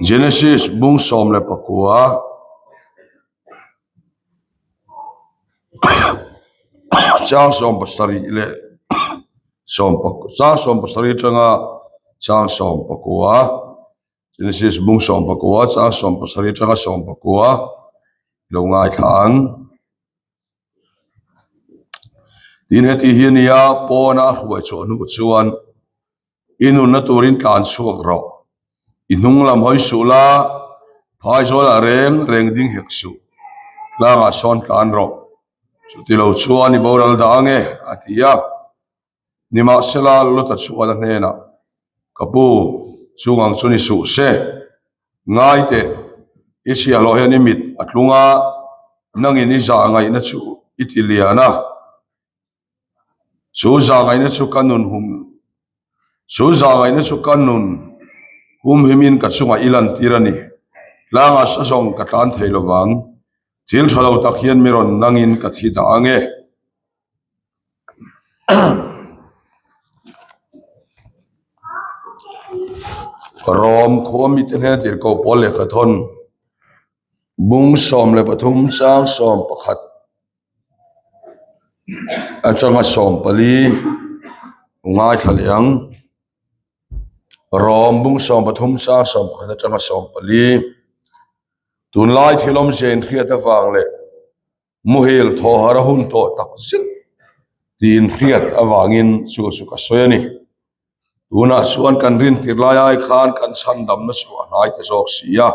Genesis bung 19 chang 70 leh chang 70 atanga chang 19 Genesis bung 19 chang 70 atanga 19 lo ngaithla ang. Tin heti hi a nia pawna a hruai chhuah hnu chuan I nunna turin tlan chhuak rawh. I hnung lam hawi suh la, phaizawlah reng reng ding hek suh. Tlangah sawn tlan rawh. Chuti lo chuan i boral dah ange, a ti a. Nimahsela, Lota chuan a hnenah, Ka pu, chung ang chu ni suh se. Ngai teh, i chhiahhlawh hian i mit a tlung a, nangin i zah ngaihna chu i ti lian a. Chu zahngaihna chu ka nun hum Chu zahngaihna chu ka nun humhimin ka chungah i lantir a ni. Tlangah sa zawng ka tlan thei lovang. Thil tha lo tak hian mi rawn nangin ka thi dah ang e. Rom khua mite hnena tirhkoh pawl lehkha thawn bung 13 chang 11. Atanga 14 ngaithla leh ang. Rom bung 13 chang 11 atanga 14 tunlai thil awmzia inhriat avang leh muhil thawhar a hun tawh tak zet tih inhriat avangin chu chu ka sawi a ni. Tunah chuan kan rintir lai ai khan kan chhandamna chu a hnai ta zawk si a.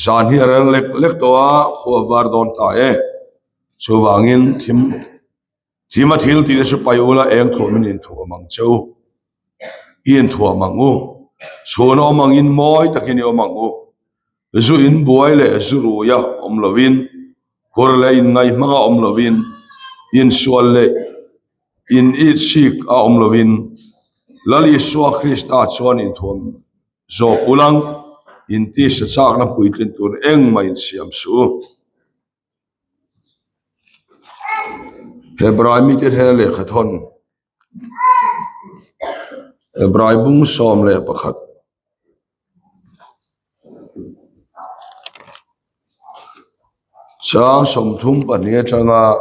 Zan hi a rel lek lek tawh a, khua var dawn ta e. Chuvangin thim thim a thil tih te chu pai ula eng thuam in inthuam ang che u. I inthuam ang u. Chhun a awm angin mawi takin i awm ang u. Zu in buai leh zu ruia awm lovin, hur leh inngaih hmanga awm lovin, insual leh in itchik a awm lovin Lal Isua Krista chuan inthuam Zawk ulang, intisa chakna puitlin tur engmah insiam suh u. Hebrai mite hnena lehkha thawn, Hebrai bung 11. Chang 32 atanga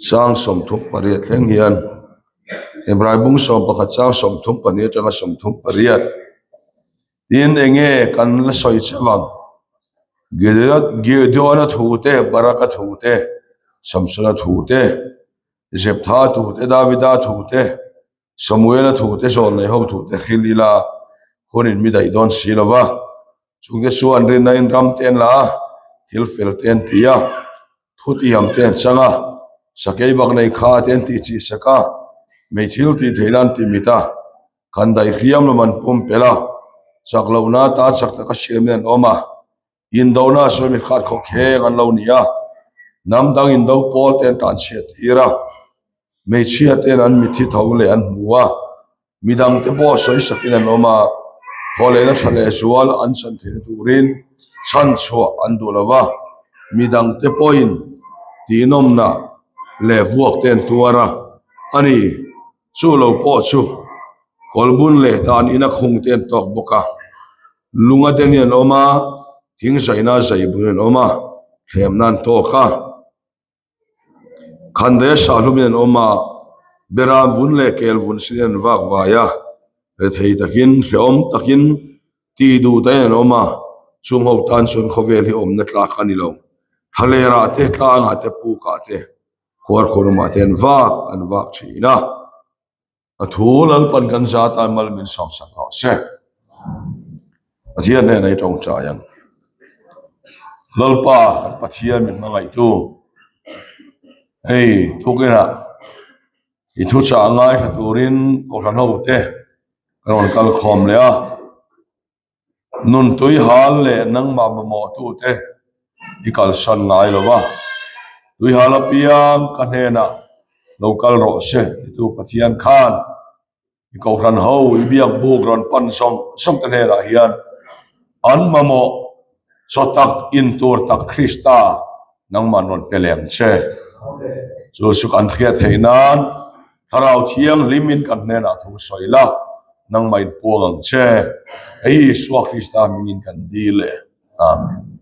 Chang 38 thleng hian Hebrai bung 11 chang 32 atanga 38 tin enge kan la sawi che vang Gideon-a thu te, Baraka thu te, Samsona thu te, Jeptha thu te, Davida thu te, Samuela thu te zawn nei ho thu te hril ila hun in mi daih dawn si lo va, chungte chuan rinna in ram te an la a, thil fel te an ti a, thutiam te an chang a, sakei bak nei kha te an tih chih sak a, mei thil tih theihna an ti mit a, kan daih hriam lam an pumpelh a, chak lohna atan chak taka siamin an awm a. Indona sawi mi khat khawk kheng an lo ni a, hnam dang indo pawl te an tlanchhiat tir a, hmeichhia ten an mitthi tho leh an hmu a, midang te pawh sawi sakin an awm a, thawhlehna tha leh zual an chan theihna turin chhanchhuah an duh lo va, midang te pawhin tihnawmna leh vuak te an tuar a, a ni. Chu lo pawh chu kawlbun leh tan ina khung te an tawk bawk a, lunga te ni an awm a, thing zaina zai bun an awm a, thlemna an tawk a, khandaia sahlumin an awm a, beram vun leh kel vun sin an vak vai a, rethei takin hrehawm takin tih duh daih an awm a, chung ho tan chuan khawvel hi awmna tlak a ni lo, thlalerah te tlangah te pukah te. Khuarkhuarumah te an vak an vak thin a, a thu Lalpan kan za tan mal min sawmsak rawh se. Pathian hnenah i tawngtai ang. Lalpa kan Pathian min hmangaihtu, hei tukinah i thuchah ngaithla turin Kohhran hote ka rawn kal khawm leh a. Nun tui hal leh nangmah mamawhtute i kalsan ngai lo va, tui hal apiang ka hnenah lo kal rawh se titu Pathian khan i kohhran ho i biak buk rawn pan zawng zawng te hnenah hian an mamawh chaw tak in tur tak Krista nangmah rawn pe leh ang che. Chu chu kan hriat theih nan Thlarau Thianghlimin kan hnenah thu sawi la. nangmah in puang ang che. Hei Isua Krista hmingin kan dil e. Amen.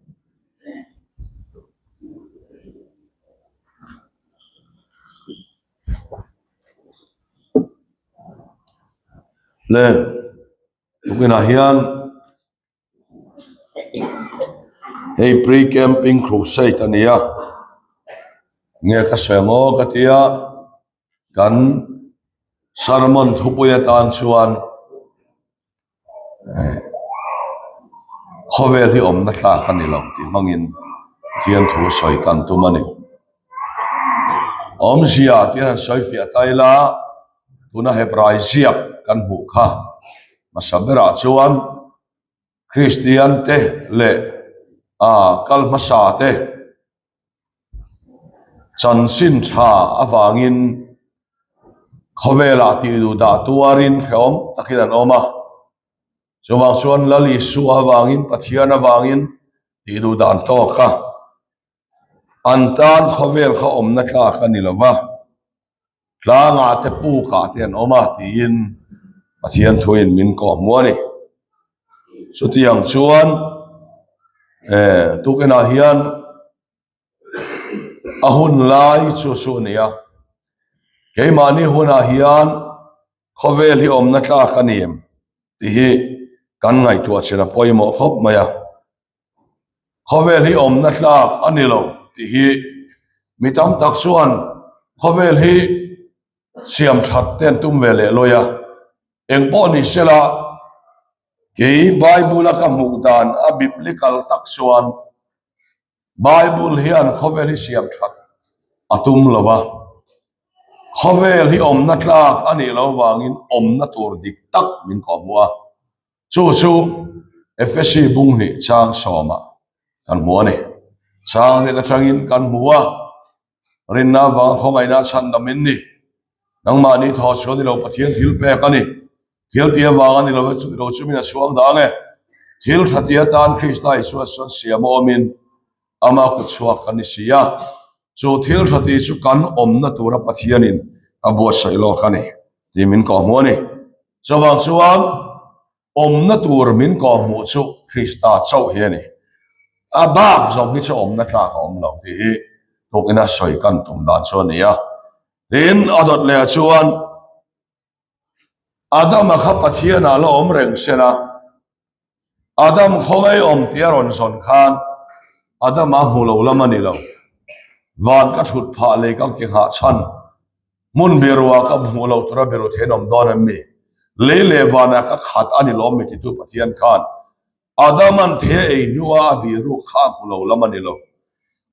Le, tukinah hian hei pre-camping crusade a ni a, nge ka sawi ang aw ka tia kan sermon thupui atan chuan Khawvel hi awmna tlak a ni lo tih hmangin Pathian thu sawi kan tum a ni. Awmzia tih an sawi fiah ta ila tuna Hebrai ziak kan hmuh kha hmasa berah chuan Kristian te leh kal hmasa te Chanchin tha avangin khawvelah tih duh dah tuarin hrehawm takin an awm a. Chuvang chuan Lal Isua avangin, Pathian avangin tih duh dan tawk a. An tan khawvel kha awmna tlak a ni lo va, tlangah te pukah te an awm a tiin Pathian thuin min kawhhmuh a ni. Chutiang chuan tukinah hian a hun lai chu chu a ni a, keimahni hunah hian khawvel hi awmna tlak a ni em tih hi kan ngaihtuah chin a pawimawh khawp mai a. Khawvel hi awmna tlak a ni lo tih hi mi tam tak chuan khawvel hi siam that te an tum ve leh lawi a, eng pawh ni sela kei Bible a ka hmuh dan a biblical tak chuan Bible hian khawvel hi siam that a tum lo va, khawvel hi awmna tlak a nih loh vangin awmna tur dik tak min kawhhmuh a. Chu chu Efesi bung hnih chang sawmah kan hmu a ni. Chang riat atangin kan hmu a, rinna avanga khawngaihna chhandam in ni. Nangmahni thaw chhuah ni lo Pathian thil pek a ni. Thil tih avanga ni lo e, chuti lo chu min a chhuang dang e. Thil tha tih atan Krista Isua chuan siam a awmin ama kut chhuak kan ni si a. Chu thil tha tih chu kan awmna tura Pathianin a buatsaih lawk a ni tih min kawhhmuh a ni. Chuvang chuan awmna tur min kawhhmuh chu Krista chauh hi a ni. A bak zawng hi chu awmna tlak a awm lo tih hi tukina sawi kan tum dan chu a ni a. Tin, a dawt leh ah chuan Adama kha Pathianah la awm reng se la, Adam khawngaih awm tih a rawn zawn khan Adama hmu lo lam a ni lo. Van ka thut phah lei ka ke nghah chhan hmun biruah ka hmuh loh tura biru thein awm dawn em mi? Lei leh vanah ka khat a ni lawm mi titu Pathian khan Adaman thei a ei hnua a biruk kha a hmu lo lam a ni lo.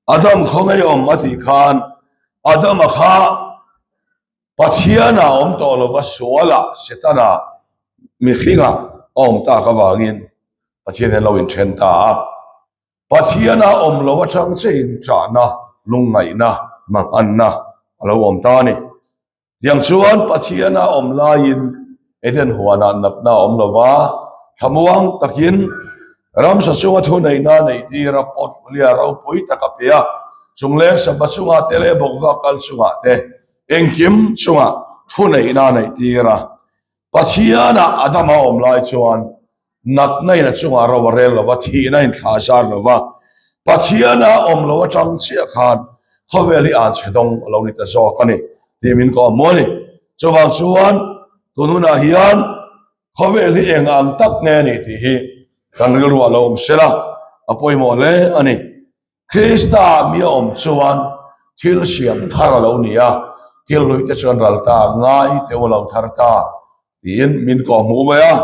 Adam khawngaih awm a tih khan Adama kha Pathianah awm tawh lova sualah Setana mihringah a awm tak avangin Pathian hian lo inthen ta a. Pathiana awm lo atang chein ṭahna, lungngaihna, manganna a lo awm ta a ni. Tiang chuan Pathiana awm laiin Eden huanah natna a awm lova, thlamuang takin ramsa chunga thuneihna neih tira portfolio ropui tak a pe a, chungleng sava chungah te leh bawkva kal chungah te Engkim chungah thuneihna a neih tir a, Pathianah Adama awm lai chuan natna in a chungah ro a rel lo va, thihna in thla a zar lo va, Pathiana awm lo atang chiah khan khawvel hi an chhe dawng a lo ni ta zawk a ni tih min kawh maw a ni. Chuvang chuan tun hunah hian khawvel hi eng ang tak nge a ni tih hi kan rilruah lo awm sela a pawimawh hle a ni. Krista mi a awm chuan thil siam thar a lo ni a, thil hlui te chuan ral ta, ngai te u lo thar ta tiin min kawhhmuh mai a.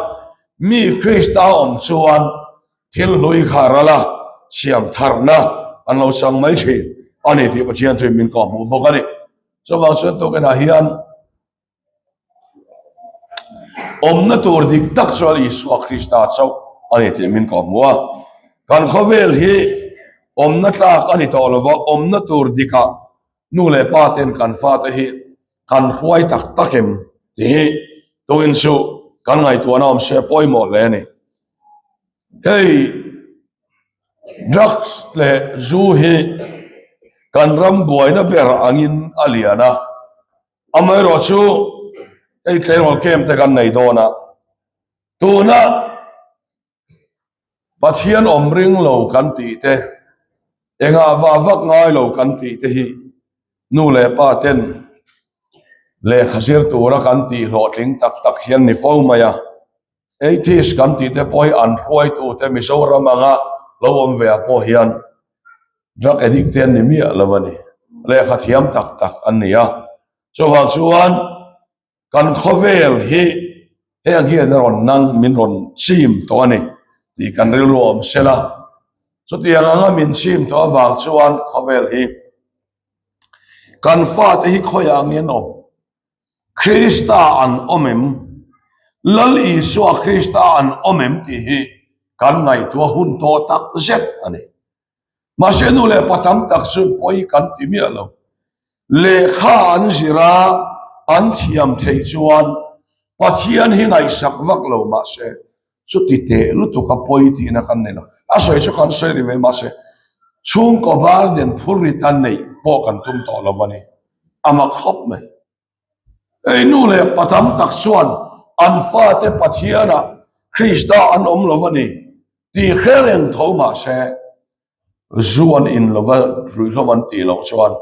Mi Krista a awm chuan thil hlui kha ral a, siam tharna an lo chang mai thin a ni tih Pathian thuin min kawhhmuh bawk a ni. Chuvang chuan tukinah hian Awmna tur dik tak chuan Isua Krista chauh a ni tih min kawhhmuh a. Kan khawvel hi awmna tlak a ni tawh lova, awmna tur dikah nu leh pa ten kan fate hi kan hruai tak tak em tih hi tukin chu kan ngaihtuahna awm se pawimawh hle a ni. Hei drugs leh zu hi kan ram buaina ber angin a lian a. Amaherawhchu hei tleirawl camp te kan nei dawn a. Tuna Pathian awm ring lo kan tih te, engah vah vak ngai lo kan tih te hi nu leh pa ten lehkha zir tura kan tih hlawhtling tak tak hian ni fo mai a. Atheist kan tih te pawh hi an hruaitute Mizoram anga lo awm ve ah pawh hian drug addict te an ni miah lo a ni. Lehkha thiam tak tak an ni a. Chuvang chuan Kan khawvel hi heng hian a rawn nang min rawn chim tawh a ni tih kan rilru awm sel a, chutiang anga min chim tawh avang chuan khawvel hi kan fate hi khawiah nge an awm? Krista an awm em? Lal Isua Krista an awm em tih hi kan ngaihtuah hun tawh tak zet a ni. Mahse nu leh pa tam tak chu pawi kan ti miah lo. Lehkha an zir a, an thiam theih chuan Pathian hi ngaihsak vak lo mahse chuti teh lutuk a pawi tihna kan nei lo. A sawi chu kan sawi ri ve mahse chhungkaw burden phur rit a neih pawh kan tum tawh lo a ni. A mak khawp mai. Hei nu leh pa tam tak chuan an fate Pathianah Krista an awm lo a ni tih hre reng tho mahse zu an in lova ruihhlo an tih loh chuan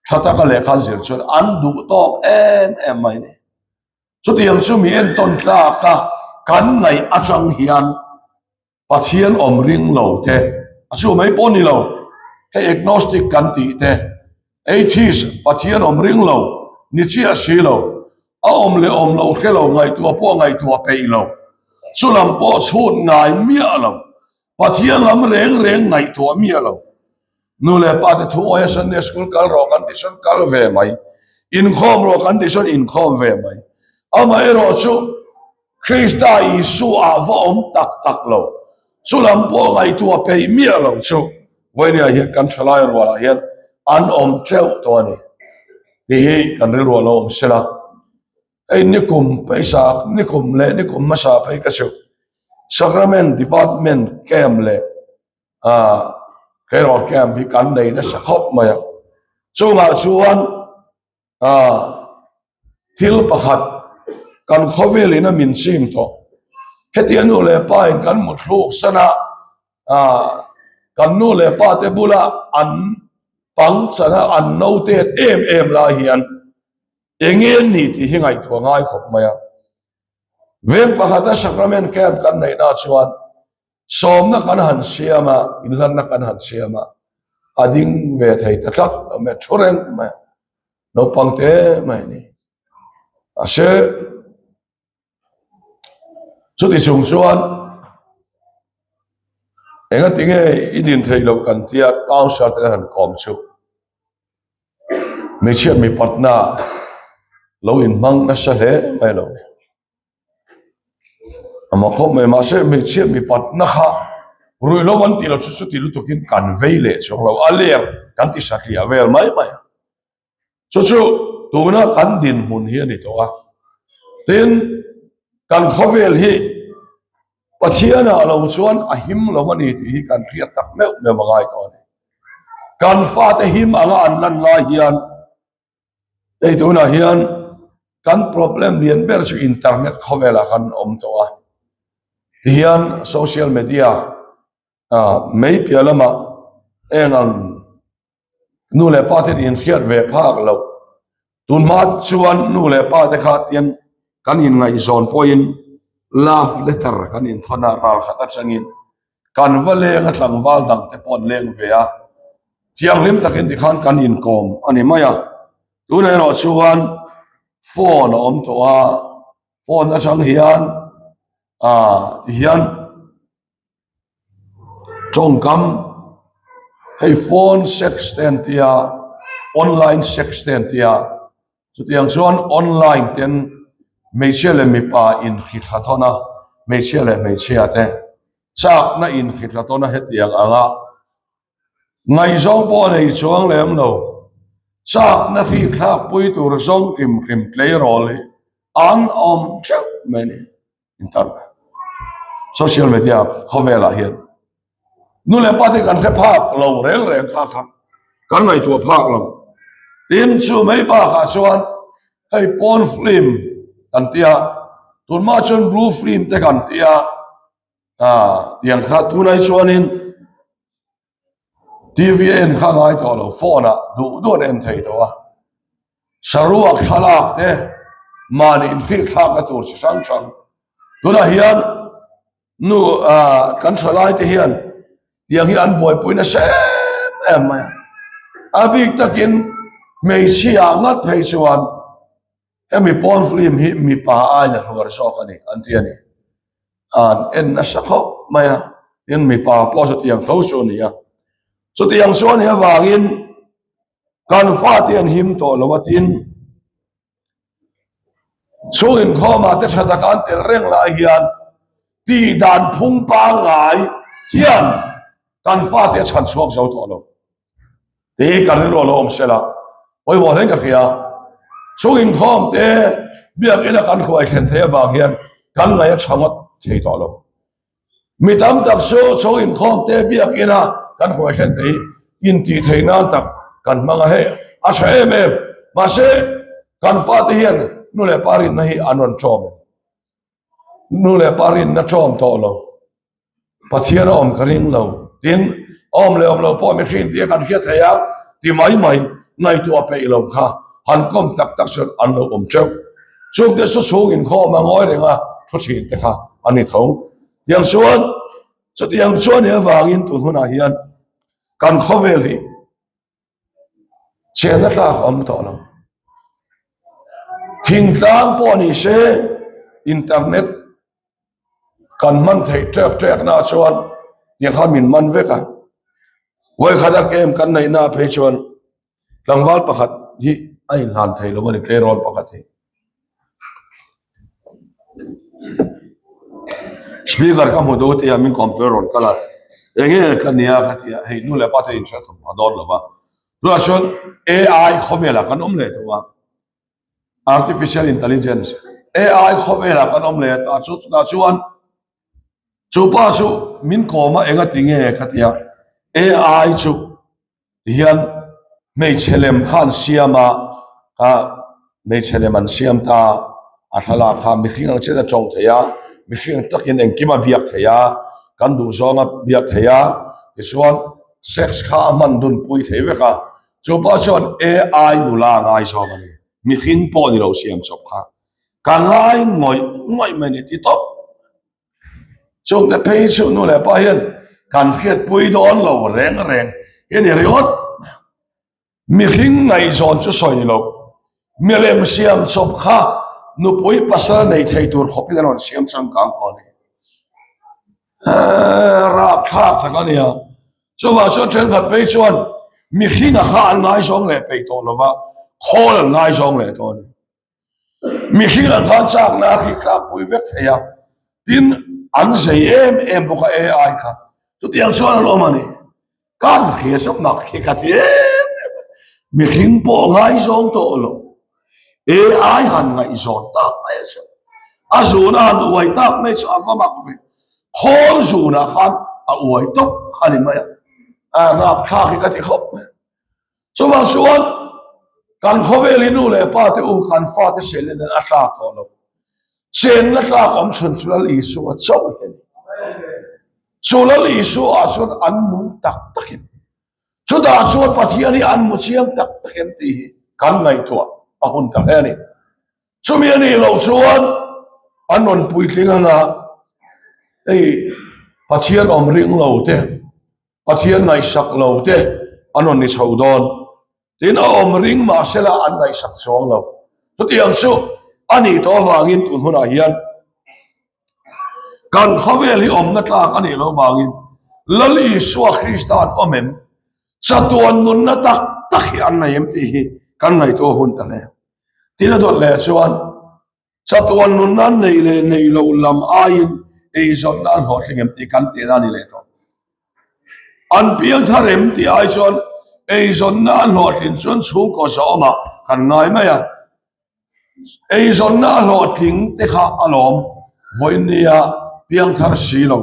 tha taka lehkha an zir chuan an duh tawk em em mai a ni. Chutiang chu mi entawn tlaka kan ngaih atang hian Pathian awm ring lo te, a chu mai pawh ni lo, hei agnostic kan tih te, atheist, Pathian awm ring lo, ni chiah si lo, a awm leh awm lo hre lo, ngaihtuah pawh ngaihtuah peih lo, chu lam pawh chhut ngai miah lo, Pathian lam reng reng ngaihtuah miah lo. Nu leh pa te thu awia Sunday school kal rawh kan tih chuan kal ve mai, inkhawm rawh kan tih chuan inkhawm ve mai. Amaherawh chu Krista Isua va awm tak tak lo, chu lam pawh ngaihtuah peih miah lo chu vawinia hian kan thalai rualah hian an awm teuh tawh a ni tih hi kan rilru a lo awm sela. Hei nikum paisa, nikum leh nikum hmasa phei ka chu Sacrament Department camp leh ah tleirawl camp hi kan nei nasa khawp mai a chungah chuan ah thil pakhat kan khawvel in a min chim tawh hetiang nu leh pa in kan muthluk san a ah kan nu leh pa te bula an pang chan a an note em em lai hian eng nge an ni tih hi ngaihtuah ngai khawp mai a veng pakhata sacrament camp kan neihna chuan Sawmna kan han siam a, inhlanna kan han siam a, a ding ve thei ta tlat lo mai, a thu reng mai a, naupang te mai a ni. Mahse, chuti chung chuan engati nge i din theih loh kan tia councillor te han kawm chu hmeichhia mipatna lo inhmang nasa hle mai lo ni. Ama khawp mai mahse hmeichhia mipatna kha ruihhlo an tih loh chu chuti lutukin kan vei leh chuang lo a leng kan ti satliah vel mai mai a chu chu tuna kan dinhmun hi a ni tawh a tin kan khawvel hi Pathianah lo chuan a him lo a ni tih hi kan hriat tak meuh meuh a ngai tawh a ni kan fate him anga an lan lai hian Hei tunah hian kan problem lian ber chu internet khawvelah kan awm tawh a, tihian social media ah mai piah lamah eng ang nu leh pa ten inhriat ve phak loh tun hma chuan nu leh pa te kha tian kan inngaihzawn pawhin love letter kan inthawn a ral khat atangin kan va leng a tlangval dang te pawh an leng ve a thianghlim takin tikhan kan inkawm a ni mai a tunah erawh chuan phone a awm tawh a phone atang hian ah tihian tawngkam hei phone sex te an tia online sex te an tia Chutiang chuan online ten hmeichhia leh mipa inhrithla tawn a, hmeichhia leh hmeichhia te chakna inhrithla tawn a hetiang anga ngaihzawng pawh a nei chuang lem lo. Chakna hrithlak pui tur zawng hrim hrim tleirawl hi an awm theuh mai a ni. Internet, social media khawvelah hian nu leh pa te kan hre phak lo reng reng kha kha kan ngaihtuah phak lo. Tin chu mai bakah chuan hei porn film kan tia. Tunhma chuan blue film te kan ti a, ah tiang kha tunah hi chuanin TV a en kha ngai tawh lo, phone ah duh duh an en thei tawh a. Saruak thlalak te mahni inhrik thlakna tur chi hrang hrang. Tunah hian nu ah kan thalai te hian tiang hi an buaipui nasa em em mai a. A bik takin hmeichhia ngat phei chuan Hemi pawn film hi mipa aiin a hluar zawk a ni an ti a ni. An en nasa khawp mai a, tin mipa pawh chutiang tho chu a ni a. Chutiang chu a nih avangin kan fate an him tawh lo a tin chhung inkhawmah te tha taka an tel reng lai hian tih dan phung pangngai hian kan fate a chhan chhuak zo tawh lo. Tih hi ka rilru a lo awm sela, pawimawh hlein ka hria. Chung inkhawm te biakina kan hruai thlen theih avang hian kan ngaih a tha ngawt thei tawh lo. Mi tam tak chu chung inkhawm te biakina kan hruai thlen theih hi intih theih nan tak kan hmang a, hei a tha em em. Mahse, kan fate hian nu leh pa rinna hi an rawn ṭawm em? Nu leh pa rinna ṭawm tawh lo. Pathian a awm ka ring lo. Tin, a awm leh awm lo pawh mihring tia kan hriat thei a, ti mai mai ngaihtuah peih lo kha han kawm tak tak chuan an lo awm teuh. Chungte chu chhung inkhawm a ngawi reng a, thu thin te kha a ni tho. Tiang chuan, chutiang chuan he avangin tun hunah hian kan khawvel hi chenna tlak a awm tawh lo. Thingtlang pawh ni se internet kan hman theih ṭek ṭek na chuan tiang khan min man vek a. Vawikhat a kem kan neih na phei chuan tlangval pakhat hi a inhlan thei lo a ni tleirawl pakhat hi. Speaker ka hmu duh tia min kawm tur a rawn kal a, enge ka nia ka ti a, hei nu leh pa te inhriat thawm a dawn lo va. Tunah chuan AI khawvelah kan awm leh tawh a. Artificial Intelligence, AI, khawvelah kan awm leh ta chu chutah chuan chu pa chu min kawm a enga ti nge ka ti a, AI chu tihian hmeichhe lem kha an siam a, ka hmeichhe lem an siam ta a thlalak kha mihring ang chiah in a tawng thei a, mihring takin engkim a biak thei a, kan duhzawng a biak thei a, tichuan sex kha a hman dun pui thei vek a. Chu pawh chuan AI nula a ngaizawng a ni. Mihring pawh ni lo siam chawp kha. Ka ngai ngawih ngawih mai ni ti tawp. Chungte phei chu nu leh pa hian kan hriatpui dawn lo reng reng hi a ni ringawt. Mihring ngaihzawn chu sawi lo. Milem siam chawp kha nupui pasal nei thei tur khawpin an rawn siam changkang tawh a ni. Rapthlak tak a nia. Chuvang chuan thenkhat phei chuan mihringa kha an ngaizawng leh peih tawh lo va, khawl an ngaizawng leh tawh a ni. Mihring an khan chakna a hri tlakpui vek thei a, tin an zei em em bawk a AI kha. Chutiang chuan an awm a ni. Kan hria chu mak hi ka ti em em a, mihring pawh ngaizawng tawh lo. AI han ngaihzawn tak mai a chu. A zuna han uai tak mai chu a va mak ve. Khawl zunah khan a uai tawp a ni mai a, a rapthlak hi ka ti khawp mai. Chuvang chuan kan khawvel hi nu leh pa te u kan fate selin an a tlak tawh lo. Chenna tlak awm chhun chu Lal Isua chauh hi a ni. Chu Lal Isua ah chuan an nung tak takin chutah chuan Pathian hi an hmu chiang tak tak em tih hi kan ngaihtuah a hun ta hle a ni. Chumi a nih loh chuan an rawn puitling anga hei Pathian awm ring lo te Pathian ngaihsak lo te an rawn ni chho dawn. Tin, a awm ring mahsela an ngaihsak chuang lo. Chutiang chu a nih tawh avangin tun hunah hian kan khawvel hi awmna tlak a nih loh avangin Lal Isua Krista an awm em? Chatuan nunna tak tak hi an nei em tih hi kan ngaihtuah hun ta hle. Tin, a dawt leh chuan Chatuan nunna neih leh neih loh lam aiin eizawnna a hlawhtling em tih kan tihna a ni leh tawh. An piang thar em tih ai chuan eizawnna a hlawhtlin chuan chhungkaw zahawmah kan ngai mai a. Eizawnna a hlawhtling te kha alawm vawinia piang thar si lo.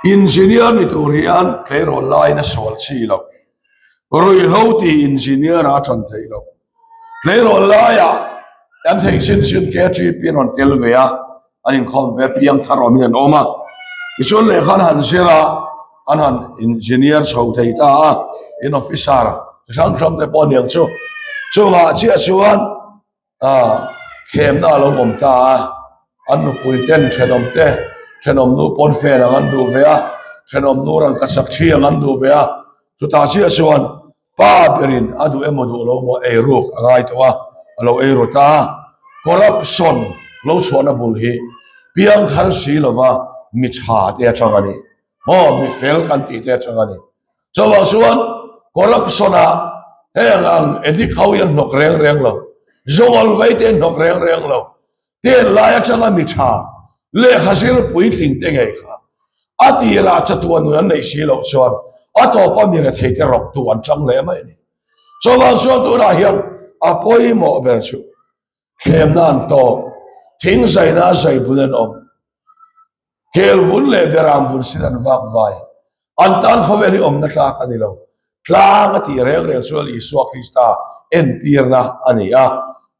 Engineer ni tur hian tleirawl laiin a sual chi loh. Ruihhlo ti engineer a tan theih loh. Tleirawl laiah. An theih chin chin KTP an rawn tel ve a, an inkhawm ve a, piang thar awmin an awm a. Tichuan lehkha an han zir a, an han engineer chho thei ta a, in officer chi hrang hrang te pawh a niang chu. Chungah chiah chuan ah thlemna a lo awm ta a, an nupui ten thenawm te, thenawm nu pawn fen ang an duh ve a, thenawm nu rangkachak thi ang an duh ve a, chutah chiah chuan Pa berin a duh emaw duh lo maw ei ruk a ngai tawh a, a lo ei ru ta a. Corruption lo chhuahna bul hi piangthar si lova mi tha te atang a ni maw, mi fel kan tih te atang a ni. Chuvang chuan corruption ah heng ang addict ho hi an hnawk reng reng lo, zawl vei te an hnawk reng reng lo, Ten lai atanga mi tha lehkha zir puitling te ngei kha a tirah chatuan nun an neih si loh chuan a tawpa mi rethei te rawktu an chang leh mai a ni. Chuvang chuan tunah hian a pawimawh ber chu thlemna an tawk, thing zaina a zai bul an awm, Kel vun leh beram vun sin an vak vai. An tan khawvel hi awmna tlak a ni lo. Tlang a tih reng reng chuan Isua Krista entirna a ni a.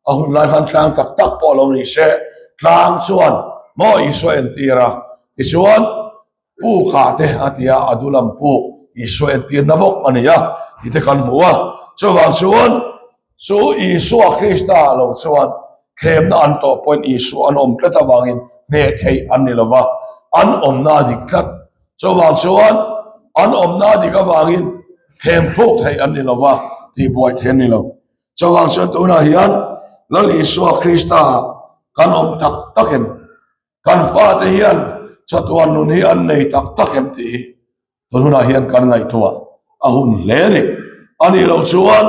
A hun lai khan tlang tak tak pawh lo ni se, tlang chuan maw Isua entir a. Tichuan, pukah te a ti a, a dulam puk Isua entirna bawk a ni a tih te kan hmu a. Chuvang chuan, Chu Isua Krista lo chuan thlemna an tawh pawhin Isua an awm tlat avangin hneh theih an ni lova, an awmna a dik tlat. Chuvang chuan an awmna a dik avangin thlem thluk theih an ni lova, tihbuai theih an ni lo. Chuvang chuan tunah hian Lal Isua Krista kan awm tak tak em? Kan fate hian chatuan nun hi an nei tak tak em tih hi Tun hunah hian kan ngaihtuah a hun hle a ni. A nih loh chuan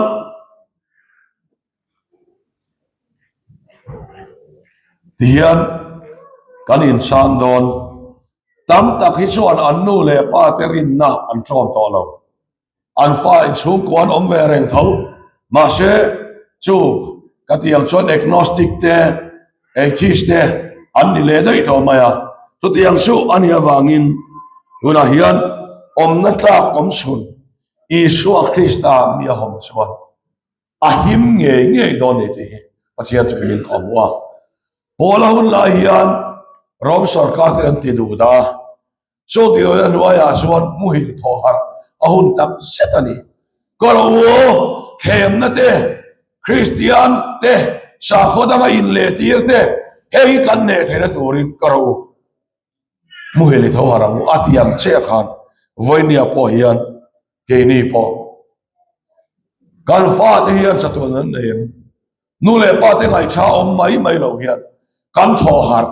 tihian kan inchhan dawn. Tam tak hi chuan an nu leh pa te rinna an tlawm tawh lo. An fa inchhungkua an awm ve reng tho. Mahse, chu ka tih ang chuan agnostic te, atheist te an ni leh daih tawh mai a. Chutiang chu a nih avangin tunah hian awmna tlak awm chhun Isua Krista mi a hawm chuan a him ngei ngei dawn ni tih hi Pathian chu min kawm u a. Paula hun lai hian Rom sorkar ten an ti duh dah a. Chu tihawina hnuaiah chuan muhil thaw harh a hun tak zet a ni. Ka ro u, thlemna te, Kristian te, sakhaw danga inlehtir te, hei hi kan neh theihna turin ka ro u, muhil i tho harh ang u a ti ang chiah khan vawinia pawh hian keini pawh kan fate hian chatuan an nei em? Nu leh pa te ngaihṭha awm mai mai lo hian kan thawh harh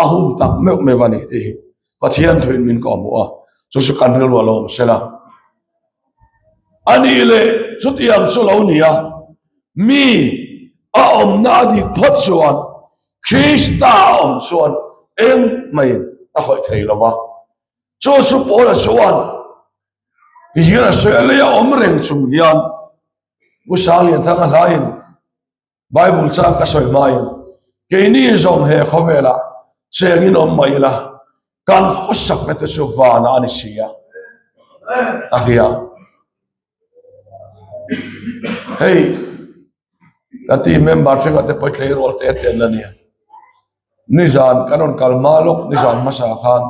a hun tak meuh meuh a ni tih hi Pathian thuin min kawhhmuh a, chu chu kan rilru a lo awm sela. A nih leh chutiang chu lo ni a, mi a awmna a dik phawt chuan Krista a awm chuan engmaiin a khawih thei lo va. Chu chu Paula chuan tihian a sawi a, lei a awm reng chung hian Pu Sanglianthanga hlain Bible chang ka sawi hmain keini zawng he khawvelah chengin awm mai ila kan khawsakna te chu vanah a ni si a, a ti a. Hei kan team member thenkhat te pawh tleirawl te te an la nia. Nizan kan rawn kal hma lawk nizan hmasa khan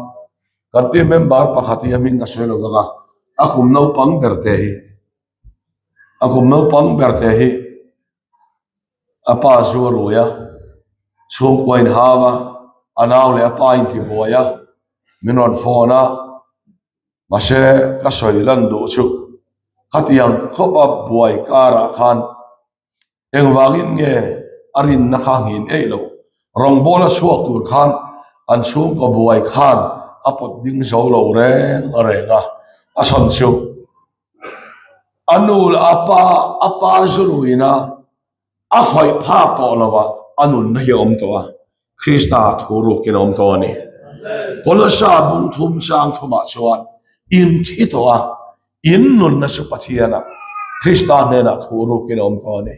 kan team member pakhat hi a hming a sawi lo vang a, a kum naupang ber te hi A kum naupang ber te hi a pa zu a rui a, chhungkua in hau a, a nau leh a pa in ti buai a, min rawn phone a, mahse ka sawi lan duh chu khatiang khawpa buai karah khan Engvangin nge a rinna kha nghin eih loh? Rawngbawla chhuak tur khan an chhungkaw buai khan a pawt ding zo lo reng reng a, a chhan chu a nu leh a pa, a pa zuruina a khawih phak tawh lova a nunna hi a awm tawh a, Krista thu rukin a awm tawh a ni. Kolosa bung thum chang thumah chuan in thi tawh a, In nunna chu Pathianah, Krista hnenah thu rukin a awm tawh a ni.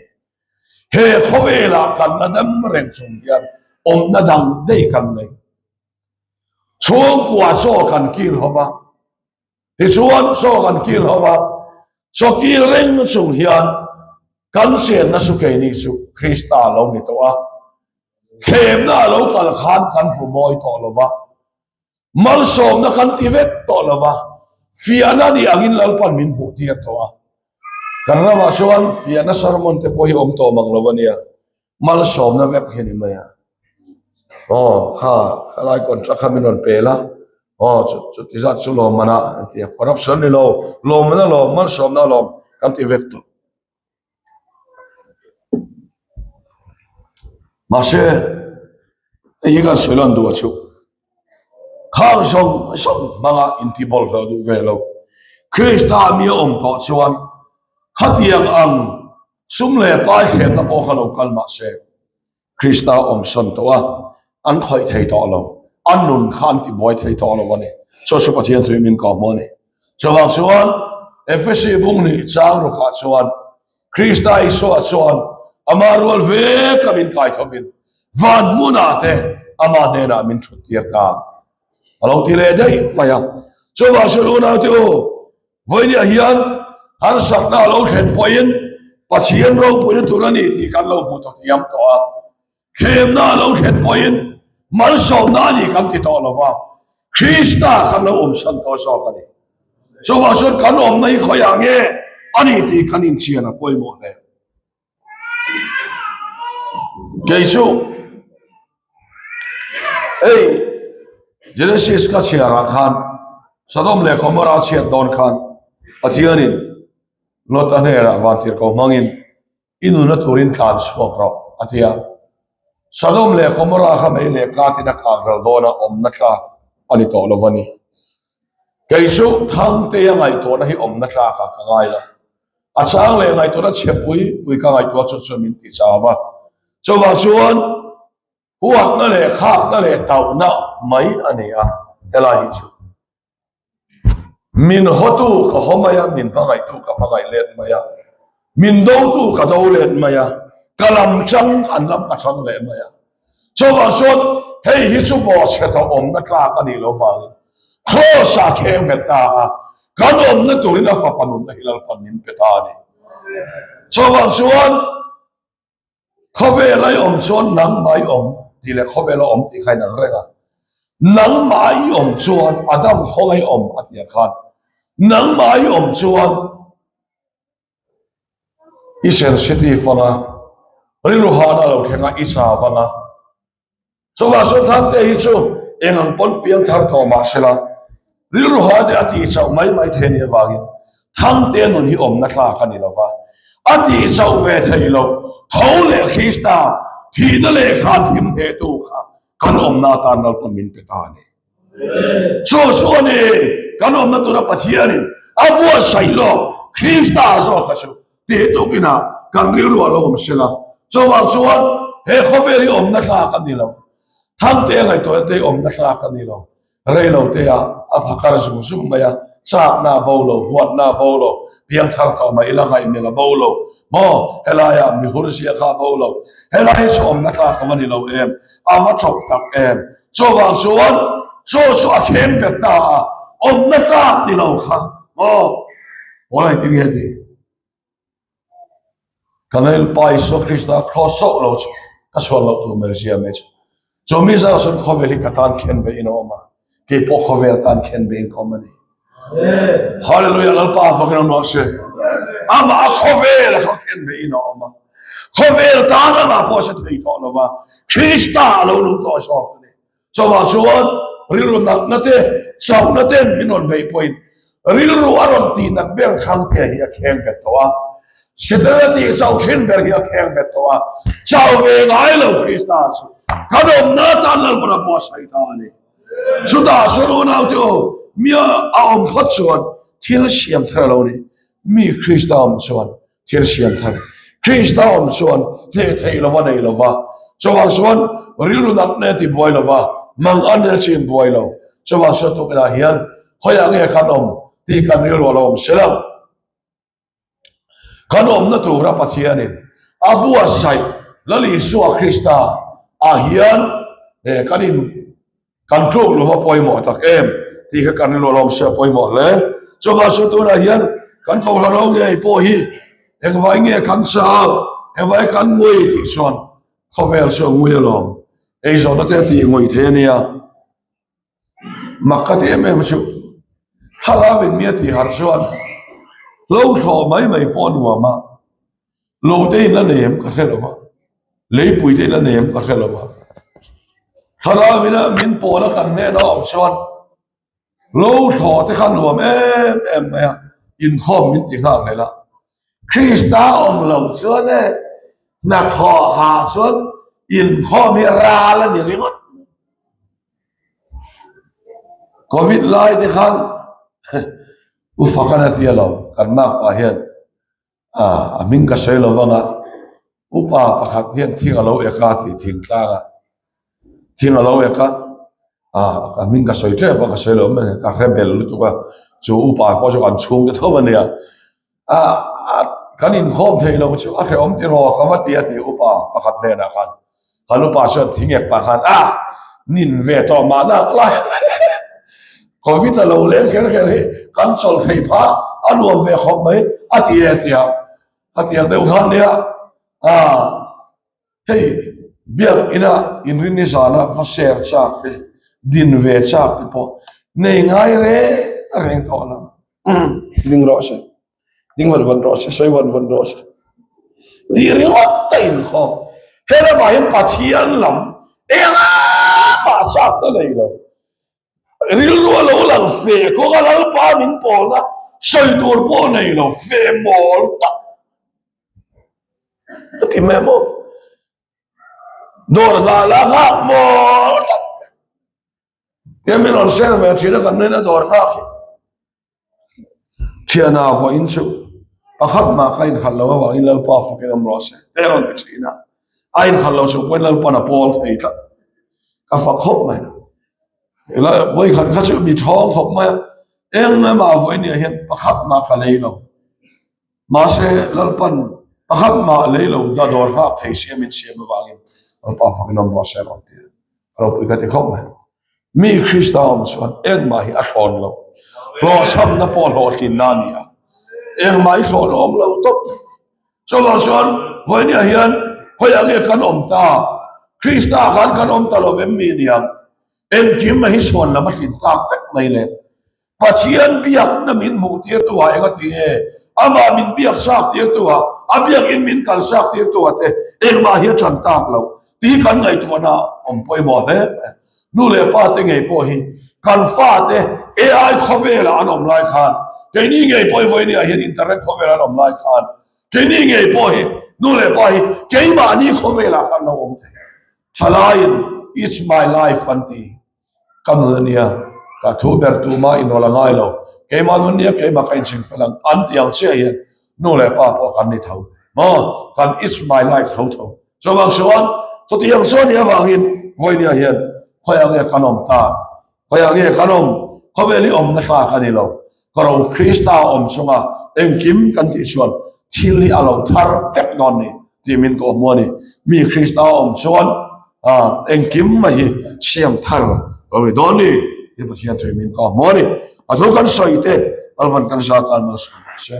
He khawvelah kan la dam reng chung hian awmna dang daih kan nei. Chhungkua chaw kan kil ho va, tichuan chaw kan kil ho va, chaw kil reng chung hian kan chenna chu keini chu Krista lo ni tawh a. Thlemna a lo kal khan kan hmu mawi tawh lo va, malsawmna kan ti vek tawh lo va, fiahna ni angin Lalpan min hmuh tir tawh a. Kan ramah chuan fiahna sermon te pawh hi awm tawh mang lo a nia, malsawmna vek hi a ni mai a. Aw kha khalai contract kha min rawn pel a, aw chu chuti zat chu lawmman a an ti a, corruption ni lo, lawmman a lawm, malsawmna a lawm kan ti vek tawh. Mahse, hei hi kan sawi lan duh a chu. Khang zawng zawng hmanga intibawlhhlawh duh ve lo. Krista mi a awm tawh chuan khatiang ang sum leh pai thlenna pawh kha lo kal mahse, Krista awmsawn tawh a, an khawih thei tawh lo, an nun kha an tibuai thei tawh lo a ni. Chu chu Pathian tui min kawhhmuh a ni. Chuvang chuan Efesi bung nih chang rukah chuan Krista Isua chuan ama rual veka min kai thovin van hmunah te ama hnenah min thut tir ta a lo ti leh daih mai a. Chuvang chuan unaute u, Vawinia hian harsatna a lo thlen pawhin Pathian ropuina tur a ni tih kan lo hmu ta thiam tawh a. Thlemna a lo thlen pawhin malsawmna a ni kan ti tawh lo va, Krista kan lo awmsan tawh zawk a ni. Chuvang chuan kan awmna hi khawiah nge a ni tih kan inchian a pawimawh hle. Kei chu hei Genesis ka chhiarah khan Sodom leh Gomorrah chhiat dawn khan Pathianin Lota hnenah vantirhkoh hmangin i nuna turin tlan chhuak rawh a ti a. Sodom leh Gomorrah kha mei leh katin a kang ral dawn a, awmna tlak a ni tawh lo a ni. Kei chu Thangtea ngaihtuahna hi awmna tlakah ka ngai lo. A chang leh ngaihtuahna chhe pui pui ka ngaihtuah chu chuan min ti chau a. Chuvang chuan huatna leh khakna leh tauhna mai a ni a, helai hi chu. Min hawtu ka haw mai a, min hmangaihtu ka hmangaih let mai a, min dotu ka do let mai a, ka lam chang an lam ka chang leh mai a. Chuvang chuan hei hi chu bawhchhe tawh awmna tlak a nih loh vangin Kraws-ah a kheng bet ta a, kan awmna turin a fapa nunna hi Lalpan min pe ta a ni. Chuvang chuan khawvela i awm chuan nangmah i awm tih leh khawvela awm tih kha inang reng a, nangmah i awm chuan Adam khawnga i awm a tih ang khan nangmah i awm chuan I sensitive anga, rilru hana lo thleng a, i chau anga. Chuvang chuan Thante hi chu eng ang pawn piang thar tawh mah sela, rilru hana a tih chauh mai mai thei a nih avangin Thante nun hi awmna tlak a ni lo va, a tih chauh ve thei lo. Tho leh Krista thihna leh hran hlim hnehtu kha kan awmna atan Lalpan min pe ta a ni. Chu chu a ni, kan awmna tura Pathianin a buatsaih lawk Krista zawk kha chu tih tukinah kan rilru a lo awm sela. Chuvang chuan he khawvel hi awmna tlak a ni lo. Thangte a ngaihtuahna te hi awmna tlak a ni lo. Rei lo te ah a phakar zung zung mai a, chakna a bo lo, huatna a bo lo, piangthar tawh mai ila ngaihmel a bo lo. Maw, helaiah mihur zia kha a bo lo. Helai hi chu awmna tlak a va ni lo em? A va chawp tak em? Chuvang chuan chu chu a thleng bet ta a, awmna tlak ni lo kha maw? Pawl a engtin nge ti? Ka Lalpa Isua Krista kraws chauh lo chu ka chhuan loh tur mai zia mai chu. Chu mi zar chuan khawvel hi ka tan khen ve in a awm a, kei pawh khawvel tan khen ve in ka awm a ni. Hallelujah Lalpa avangin a nuah se. Amah a khawvel kha khen ve in a awm a. Khawvel tan amah pawh a si thei tawh lo va, Krista a lo nung tawh zawk a ni. Chuvang chuan rilru natna te, chauhna ten min rawn beih pawhin rilru a rawn tih nat ber thangte hi a kheng bet tawh a. Setana tih chauh thin ber hi a kheng bet tawh a. Chau ve ngai lo Krista chu kan awmna atan Lalpan a buatsaih ta a ni. Chutah chuan unaute aw, mi a awm phawt chuan thil siam thar a lo ni. Mi Krista awm chuan thil siam thar. Krista awm chuan hneh theih lova nei lova, chuvang chuan rilru natna a ti buai lova, mang an a chin buai lo. Chuvang chuan tukinah hian khawiah nge kan awm tih kan rilru a lo awm si lo. Kan awmna tura Pathianin a buatsaih Lal Isua Krista ah hian kan in kan tluk lova pawimawh tak em tih kha kan rilru a lo awm si a pawimawh hle. Chuvang chu tunah hian kan kohhran ho ngei pawh hi engvai nge kan chau, engvai kan ngui tih chuan khawvel chu a ngui alawm. Eizawnna te a tih ngawih thei a nia. Mak ka ti em em chu thlarau in mi a tih harh chuan hlo thlawh mai mai pawh a nuam a, lo te in la nei em ka hre lo va, leipui te in la nei em ka hre lo va. Thlarau in a min pawl a kan hnena awm chuan Lo thlawh te kha nuam em em mai a, inkhawm min ti nghak leh la. Krista awm lo chuan e, hnathawh hah chuan inkhawm hi ral a ni ringawt. Covid lai te khan U Fakana ti alo, kan mak pah hian a hming ka sawi lo vang a, upa pakhat hian thing a lo ek a tih thingtlang a, thing a lo ek a, a hming ka sawi tep a ka sawi lo mai ka hre bel lutuk a, chu upa pawh chu kan chhungte tho a nia, kan inkhawm thei lo chu a hrehawm tiraw ka va ti a tih upa pakhat hnenah khan. Kan upa chuan thingek pah khan a nin ve tawh mah nak lai Covid a lo leng kher kher hi kan chawlh theih phah a nuam ve khawp mai a ti e tia a tiang deuh khan nia a hei biak ina inrinni zana va share chak te din ve chak te pawh nei ngai reng reng tawh lo ding rawh se. Ding vawn vawn rawh se, sawi vawn vawn rawh se. Tih ringawt a inkhawm. He lamah hian Pathian lam engah mah chakna nei lo. Rilru a lo lang fe kawng a Lalpa min pawlna sawi tur pawh nei lo, fe mawl tak a ti mai maw? Dawr hlah lah nghak mawl tak. Tia min rawn share ve thin a kan rin a dawr nghak hi. Thiana vawiin chu pakhat mah ka inkhalh lo avangin Lalpa fakin awm rawh se te rawn ti thin a, a inkhalh lo chung pawhin Lalpa'n a pawl thei tlat. Ka fak khawp mai. Vawikhat kha chu mi thawng khawp mai a, eng emaw vawiin ah hian pakhat mah ka lei lo. Mahse Lalpa'n pakhat mah lei lo da dawr nghak thei sia min siam avangin Lalpa fakin awm rawh se rawn ti a, ropui ka ti khawp mai. Mi Krista awm chuan engmah hi a thlawn lo. Hlawhchhamna pawh hlawhtlinna a ni a, engmah hi thlawn a awm lo tawp. Chuvang chuan vawinia hian khawiah nge kan awm ta? Krista khan kan awm ta lo vem mi niang? Engkim a hi chhuan lam a tlin tak vek mai le. Pathian biakna min hmuh tirtu ah eng a ti nge? Amah min biak chak tirtu ah, a biakin min kal chak tirtu ah te engmah hi a ṭan tak lo tih hi kan ngaihtuahna awm pawimawh hle mai. Nu leh pa te ngei pawh hi kan fate AI khawvelah an awm lai khan, keini ngei pawh hi vawinia hian internet khawvelah an awm lai khan, keini ngei pawh hi nu leh pa hi keimahni khawvelah khan lo awm thei. Thalaiin It's my life an ti. Ka nun a nia, ka thu ber tuma inrawlh a ngai lo, keimah nun nia keimah ka inchhing fel ang an ti ang chiah hian nu leh pa pawh kan ni tho maw, kan it's my life tho tho. Chuvang chuan chutiang chuan nih avangin vawinia hian khawiah nge kan awm ta, khawiah nge kan awm, khawvel hi awmna tlak a ni lo, Ka ro Krista awm chunga engkim kan tih chuan thil hi a lo thar vek dawn ni tih min kawh hmu a ni. Mi Krista awm chuan engkim mai hi siam thar lo ni dawn ni tih Pathian thu min kawh hmu a ni. A thu kan sawi te Lalpan kan zat tan malsawm rawh se.